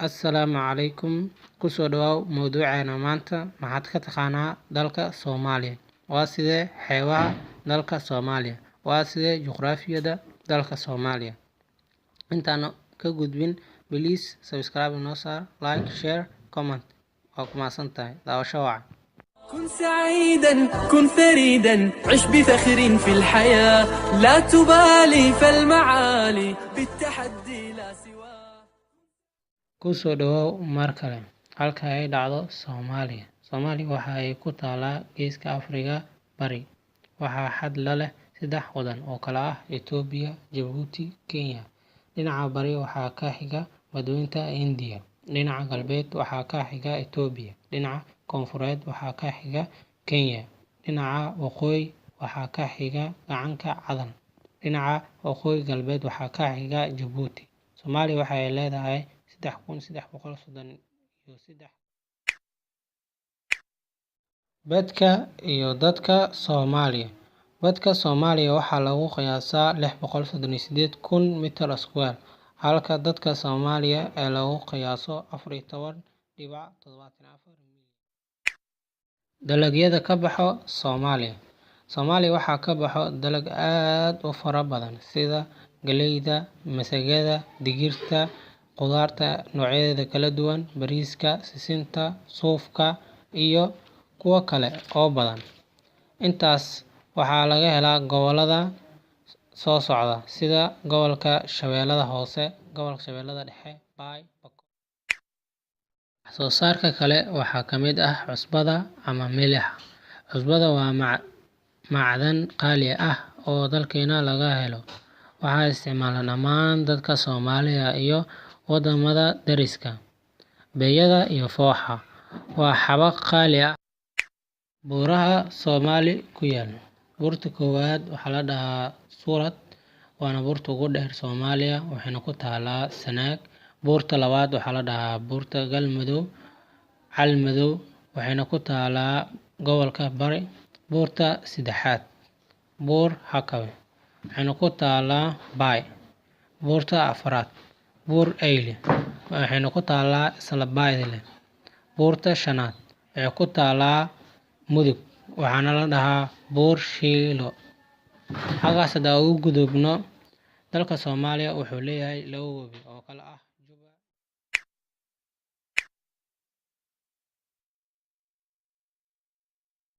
Assalaamu calaykum. Kusoo dhawaaw mowduuceena maanta. Maxaad ka taqaanaa dalka Soomaaliya? Waa sidee xeebaha dalka Soomaaliya? Waa sidee juqraafiyadda dalka Soomaaliya? Intaan ka gudbin, please subscribe inoo saar, like, share, comment. Waa ku mahadsan tahay daawasho wacan. كن سعيدا، كن فريدا، عش بفخر في الحياة، لا تبالي فالمعالي بالتحدي لا سواه. Kusoo dhawaaw mar kale. Halka ay dhacdo Soomaaliya. Soomaaliya waxa ay ku taalaa geeska Afrika Bari. Waxaa xad la leh saddex wadan oo kala ah Itoobiya, Jabuuti, Kenya. Dhinaca bari waxaa ka xiga Badweynta Hindiya. Dhinaca galbeed waxaa ka xiga Itoobiya. Dhinaca koonfureed waxaa ka xiga Kenya. Dhinaca waqooyi waxaa ka xiga Gacanka Cadan. Dhinaca waqooyi galbeed waxaa ka xiga Jabuuti. Soomaaliya waxa ay leedahay 3333. Badka iyo dadka Soomaaliya. Badka Soomaaliya waxaa lagu qiyaasaa 638,000 meter square, halka dadka Soomaaliya ee lagu qiyaaso 14.74 milyan. Dalagyada ka baxo Soomaaliya. Soomaaliya waxaa ka baxo dalag aad u fara badan sida galleyda, masagada, digirta, khudaarta noocyadeeda kala duwan, bariiska, sisinta, suufka iyo kuwo kale oo badan. Intaas waxaa laga helaa gobollada soo socda sida gobolka Shabeellada Hoose, gobolka Shabeellada Dhexe, Baay, Bakool. Wax soo saarka kale waxaa ka mid ah cusbada ama milix. Cusbada waa macdan qaali ah oo dalkeena laga helo. Waxaa isticmaala dhammaan dadka Soomaaliya iyo wadamada dariska. Beeyada iyo fooxa waa xabag qaali ah. Buuraha Soomaali ku yaal. Buurta koowaad waxaa la dhahaa Surad, waana buurta ugu dheer Soomaaliya, waxayna ku taalaa Sanaag. Buurta labaad waxaa la dhahaa Buurta Galmadow, Calmadow, waxayna ku taalaa gobolka Bari. Buurta saddexaad, Buur Hakawe, waxayna ku taalaa Baay. Buurta afraad, Buur Eyli, waxayna ku taalaa isla Baydile. Buurta shanaad waxay ku taalaa Mudug, waxaana la dhahaa Buur Shiilo. Halkaas hadaa ugu gudubno, dalka Soomaaliya wuxuu leeyahay laba webi oo kala ah